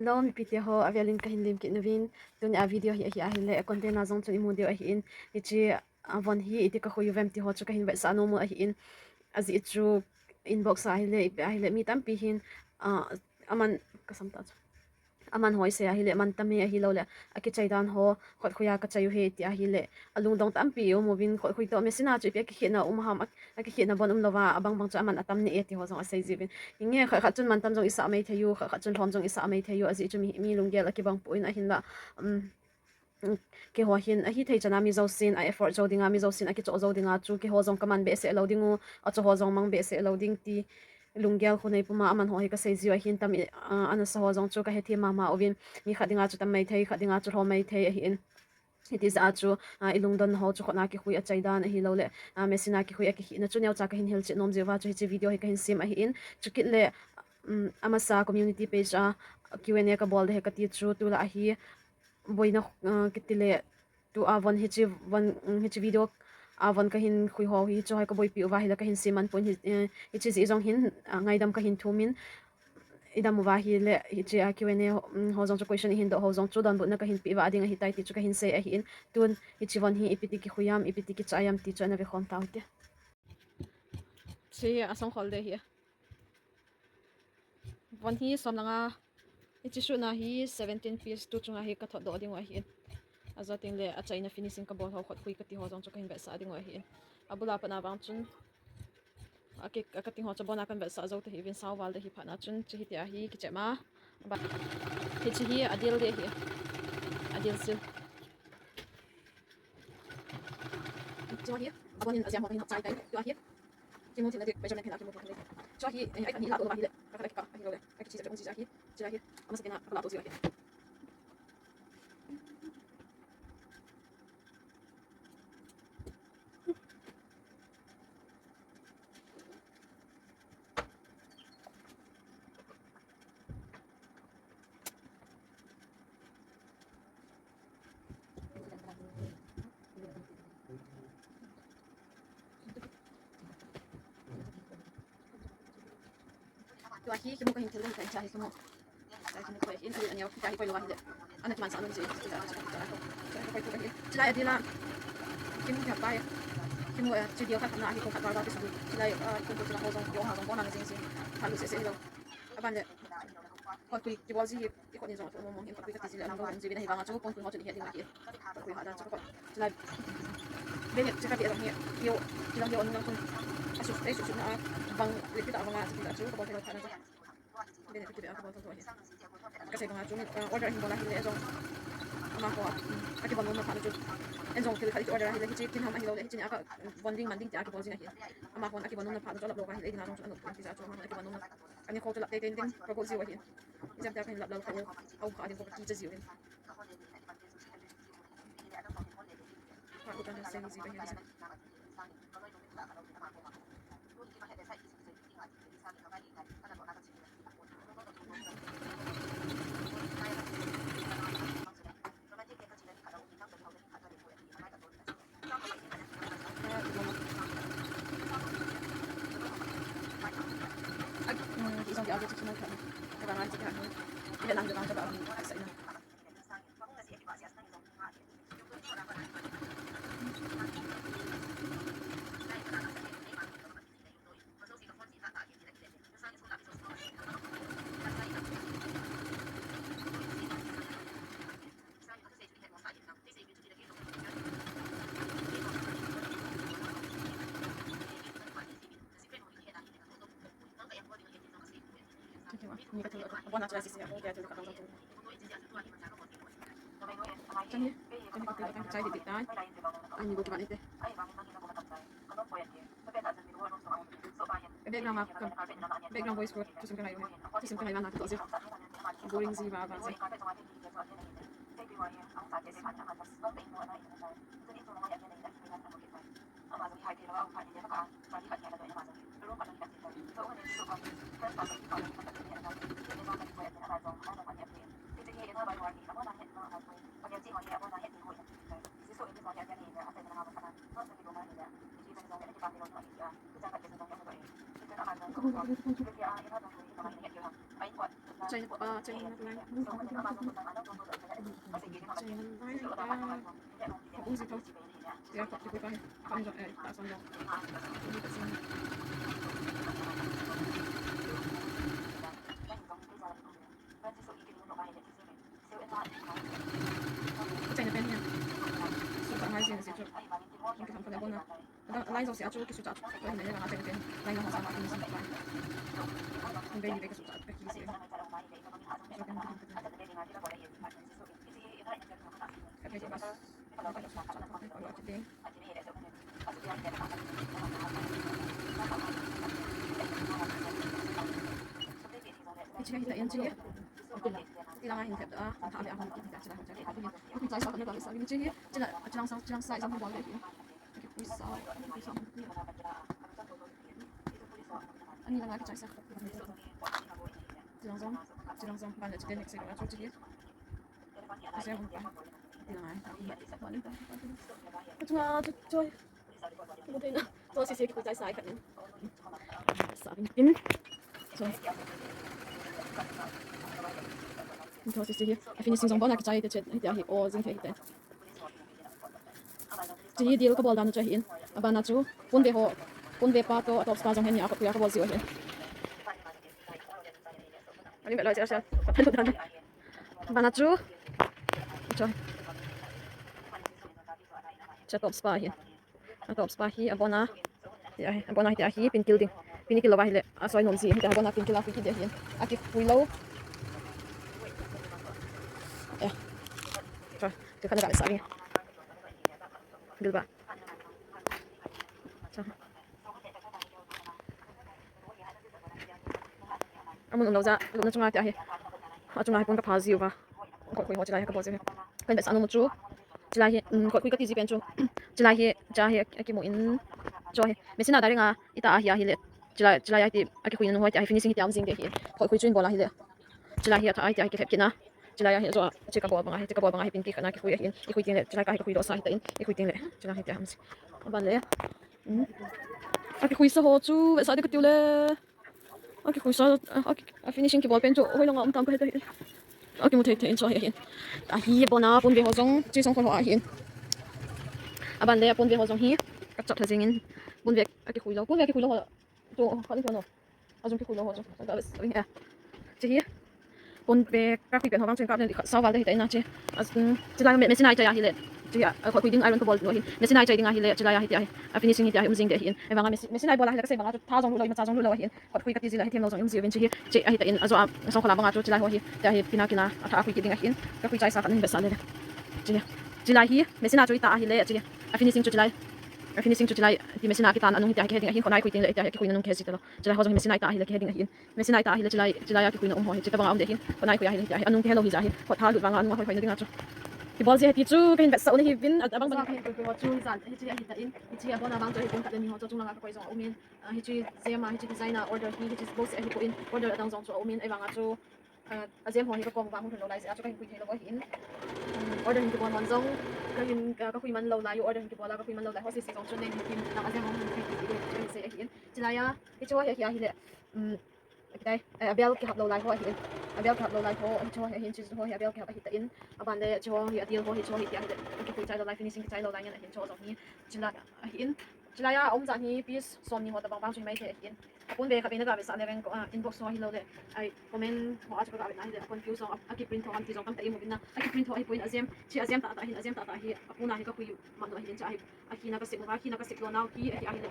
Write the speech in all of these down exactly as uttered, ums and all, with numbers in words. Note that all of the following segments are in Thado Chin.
Hello, mipite ho, avelin kahin lemkit nauvin. Tuni a video hi ahi ahile, a content a jong chun imu diu ahin. Hiche, a von hi iti kakhui uvem ti ho chu kahin vetsah nom u ahin. Ajeh chu inbox a ahile, ipi ahile, mi tampi hin, ah, aman, kasam ta chu. Aman ho isei ahile, man tam e ahilouleh, akichai dan ho, khotkhui a kachai u ahi ti ahile, alungdong tampi um uvin, khotkhui toh machine a chu ipi akikhetna um ham, a, akikhetna bon umlouva, abang bang chu aman atam ne e ti ho jong asei jiuvin. Hinge khat khat chun man tam jong isah mai thei u, khat khat chun lhom jong isah mai thei u, ajeh chu mi, mi lunggel akibang poi ahinla, um, keiho hin, ahithei chan a mi jousen, a effort jou dinga, mi jousen, akichoh jou dinga chu, keiho jong kaman behseh lou ding u, achu ho jong mang behseh lou ding ti, lunggel khu nei puma, aman ho hi kasei jiu ahin tam, a, anasa ho jong chu kahethem mama uvin, mi khat dinga chu tam mai thei, khat dinga chu lhom mai thei ahin. Hiti jeh a chu, a, ilungdon ho chu khut a kikhui achai dan ahilouleh, a, machine a kikhui akikhetna chu neocha kahin hilchet nom jiuva chu hiche video hi kahin sem ahin. Chukit le, um, amasa community page a Q and A kabol de hi kati chu, tulai hi, boina, a, kiti le, tua von hiche von, um, hiche video a von kahin khui ho hi, hiche ho kaboipi uva ahile kahin sem man pon hi, eh, hiche jeh jong hin, a, ngaidam kahin thumin, idam uva ahile, hiche a Q and A ho, um, ho jong chu question ihin doh ho jong chu donbutna kahin pe uva ading ahitai ti chu kahin sei ahin. Tun hiche von hi ipi ti kikhui ham, ipi ti kichai ham ti chu ana vekhom tau hite. Hiche hi asongkhol de hi. Von hi som langa, hiche sutna hi seventeen piece tu chunga hi kathot doh ding u ahin. Ajo teng le achaina finishing kabol ho, khotkhui kati ho jong chu kahin vetsah ding u ahin. Abula patna vang chun, aki, akating ho chu abona kahin vetsah jou ta hi uvin, sao val de hi phatna chun, hiche hi tia hi kichep ma. Ba, hiche hi adil de hi. Adil sil. Chua hi, abon in ajam ho kahin hap chai tai. Chua hi, kimu thei na dik, measurement hin akimu thei na dik. Chua hi, eh, ai khan hi la to lo ba hi le, ka khat ka hi lo le, ka kichi sa chong chi sa hi, chua hi, amasa kina ka la to chi hi. Tua hi kimu kahin thil ding kahin cha hi kimu. Cha kimu koi hin, ani, ani, cha hi koi lo wa hi le. Ana kiman sa lo ji, cha, cha, cha, cha, cha, koi tu kahin. Chilai adila. Kimu kya pai. Kimu, eh, chi dio khat na hi ko khat wa wa ki su. Chilai, ah, ko ko chila ho jong, yo ha jong, ko na jing jing. Khat lu se se lo. Aban le. Kon kui kibol ji hi. Ikot ni jong, mo mo hin kot kui kati ji le, alungdong ji vin ahi vanga chu, kon kui ho chu ihet ding ahi. Kot kui ha dan chu kot. Chulai. Bene, chaka be jong hi, hiu, hilang hiu, anung lang kun. Asu, ei su su na, bang, le kita vanga, chu kita chu, kabol thei lou phat na chu. Bene, kita be a kabol thei lou hi. Kasei vanga chu, ah, order hin bol ahi le jong. Amaho, akibol nom na phat na chu. Ei jong thil khat i order ahi le, hiche kin ham ahi lou le, hiche ni a kabol ding man ding tia kibol jing ahi. Amaho, akibol nom na phat na chu, alap lou ahi le, ei ding a jong chu, anop, ti ja chu, amaho, akibol nom na. Ani kho chu lap tei tei ding, ka go jiu ahin. Ijam tia kahin lap lou kha u, au kha ding ko ka kicha jiu hin. Kha u tan seng ji ka hin. Chani, chani ka pila kan chai di di tai. Ani go ki ban ite. Background a, background voice ko, thusim kangai uve. Thusim kangai uva na kati ji. Boring ji uva, uva ji. Chai pa, chai na lai. Chai na lai pa. Kung si to. Tia kap ti ko pa. Pan jo, eh, ta son jo. Chai na pen ya. Su ta hai si na si chu. Ang kasam ka na bona. Line jong si a chu kisu cha chu. Ko hin le vang a chai pen. Line jong sa ma ki si pen. Ang be ni be kisu cha ka ki si. Ka pen ka. Hiche hi ta in che. Ti langa hin thep ta, tha ve a hung ki ta chila hung cha ki. Aku chai sa ka na ka sa ni che hi. Chila, chilang sa, chilang sa, sa bol le. Ki pui sa, ki pui sa. Ani langa ki chai sa. Chilang jong, chilang jong, ban le chite next se ka chu che hi. Ka se hung ta. Ti langa. Ka chunga chu choi. Mu thei na. Tua sese kipui chai sa khat in. Sa vin pin. Tua sese hi. A finishing jong bona kichai te chet. Hitia hi o jing thei hite. Chi hi deal kabol dan chu ahin. Abana chu. Pon ve ho. Pon ve pa toh, a tops pa jong hin nia, a khuiya kabol jiu ahin. Ani ve loi se a se. Abana chu. Chu. Chu tops pa ahin. A tops pa hi abona. Ya, abona hitia hi pin kil ding. Pin kil lou va hile. A soi nom ji. Hitia abona pin kil a khui kit ding ahin. A kikhui lou. Ya. Chu, chu khat na ga sa ni. Gilba. Chu. Amun umlou ja, lupna chunga tia hi. Achunga hi pon kapha jiuva. Khotkhui ho chilai hi kabol jiu hi. Kahin vetsah nom u chu. Chilai hi, um, khotkhui kati ji pen chu. Chilai hi, cha hi, akimu in. Chu hi. Machine a direct a, ita a hi ahile. Chilai, chilai a ti, akikhui nung ho tia hi finishing hitia um jing ding ahi. Khotkhui chu in bol ahile. Chilai hi atha a tia hi kilhep kit na. Chilai a hi jo a, chu kabol banga hi, chu kabol banga hi pin kikhat na kikhui ahin. Ikhui teng le, chilai ka hi kakhui doh sa hitan. Ikhui teng le, chilai hitia um ji. Aban le. Um. Akikhui sa ho chu, vetsah ding kati u le. Akikhui sa, a, a, a finishing kibol pen chu, hoilanga um tam kahe ta hi. Akimu thei thei in chu ahi ahin. Ahi, abona, pon ve ho jong, chi song khol ho ahin. Aban le, pon ve ho jong hi, kachap tha jing in, pon ve, akikhui lou, pon ve akikhui lou ho, chu, khat in chu no. Ajong kikhui lou ho chu, ka ve, ve, eh. Chi hi. Pon ve kakhui pen ho vang chun kap le khat sao val ta hitan ahi. As, um, chilai me, machine a ichai ahile. Chi hi, a, khotkhui ding iron kabol nu ahin. Machine a ichai ding ahile, chilai a hitia hi. A finishing hitia hi um jing ding ahin. Ahivanga machine, machine a ibol ahile kasei banga chu tha jong lut lou, imacha jong lut lou ahin. Khotkhui kati ji le, hithem lou jong um jiuvin chi hi. Chi ahitan, ajo a, song khola banga chu chilai ho hi. Tia hi, kina kina, atha a khui kit ding ahin. Kakhui chai sa khat nahin vetsah le le. Chi hi. Chilai hi, machine a chu ita ahile, chi hi. A finishing chu chilai. A finishing chu chilai. Ti machine a kitan anung hitia hi kihe ding ahin. Khonai khui teng le, tia hi kikhui na nung kihe ji talou. Chilai ho jong hi machine a ita ahile kihe ding ahin. Machine a ita ahile chilai, chilai a kikhuina um ho hi, chu tabang a um ding ahin, khonai khui ahile hitia hi, anung kihe lou hi ja hi, khotha lut vanga anung a hoi hoi na dinga chu. Kibol ji ahi ti chu, kahin vetsah u ahi vin, a, abang bang. Kahin khui khui ho chu, hi jan, hiche ahitan, hiche abona vang chu hi pon khat le ni ho chu, chung langa kakoi jong aumin, a, hiche jema, hiche design a order hi, hiche bou se ahipoi, order adang jong chu aumin, ahivanga chu, a, ajem ho hi kakom vang hung lhun lou lai jeh a chu kahin khui thei lou ahin. Um, order hin kibol hon jong, kahin, a, kakhui man lou lai u, order hin kibol a, kakhui man lou lai ho sese jong chu, nei hin kim, a, ajem ho hin khui ti ti hin sei ahin. Chilai a, hiche ho hi, hi ahile, um, Akitai, eh, abel kihap lou lai ho ahin. Abel kihap lou lai ho, hiche ho hi ahin, hiche ho hi abel kihap ahitan. Aban le, hiche ho hi adil ho, hiche ho hi tia ahile. Akikhui chai lou lai, finishing kichai lou lai ngen ahin, hiche ho jong hi. Chilai ahin. Chilai a um jat hi piece somni ho tabang bang chu himai thei ahin. Apon ve khat vei naga vetsah le veng ko, ah, inbox ho ahilou le. Ai, comment ho a chu kaga vetna ahile. Confuse ho, a, akiprint ho ham ti jong tamtah imu uvin na. Akiprint ho ahipoi, ajem, hiche ajem tah tah ahin, ajem tah tah hi. Apon a hi kakhui man u ahin, hiche ahi. Akhina kasep uva, akhina kasep lou nau hi, ahi, ahile.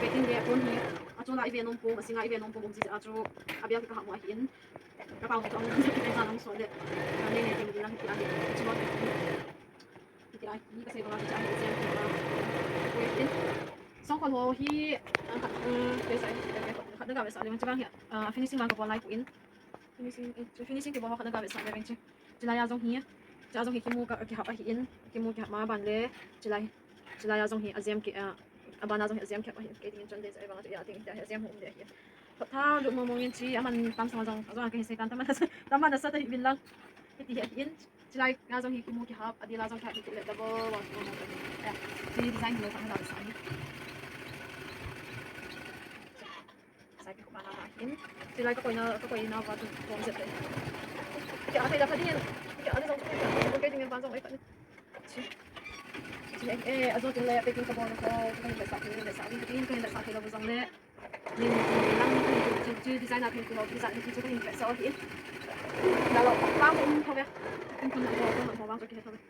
Packing le pon hi, achol a ive nom pum, asinga ive nom pum um ji jeh a chu, abel kihap mu ahin. Kapao hi chu, ang, kipe sa nang so le. Nei nei ting lang hi, ahi, achol a. Hi, ahi, kasei banga, hi, ahi, song khol ho hi, ah, khat, um, kei sa, khat naga vetsah le, vang chi vang hi, ah, finishing vang kabol lai poi. Finishing, eh, finishing kibol ho khat naga vetsah le, vang chi. Chilai a jong hi, chilai a jong hi kimu ka, kihap ahin, kimu kihap ma ban le, chilai, chilai a jong hi ajem ki, ah, aban a jong hi ajem kihap ahin, kei dingin chon ding jeh a vang chu, ya ding, ya, ajem hung um ding ahin. Khotha lut mong mong in chi, aman tang sang jong, ajong kahin sei tan, taman nasa, taman nasa ta hi vin lang. Hiti hi ahin, chilai a jong hi kimu kihap, adil a jong kihap, hiti le double, one, one, one, ya, chi design hi lo tang la sa ni. Sa kikhup a la ma hi. In, silai ka koina, ka koina va chu bom jep le. Kei a thei la kha ding in, kei a ni jong, kei ding in van jong ei kha ni. Chi. Chi, eh, eh, a jong tin le packing ka bol ko, ka hin vetsah thei, vetsah thei, ka hin vetsah thei lou jong le. Min lang, chu, chu design a thei ko, design a thei chu ka hin vetsah thei. La lou, pa ko um thou ve. Kum kum ko, ko, ko vang chu kei thou ve.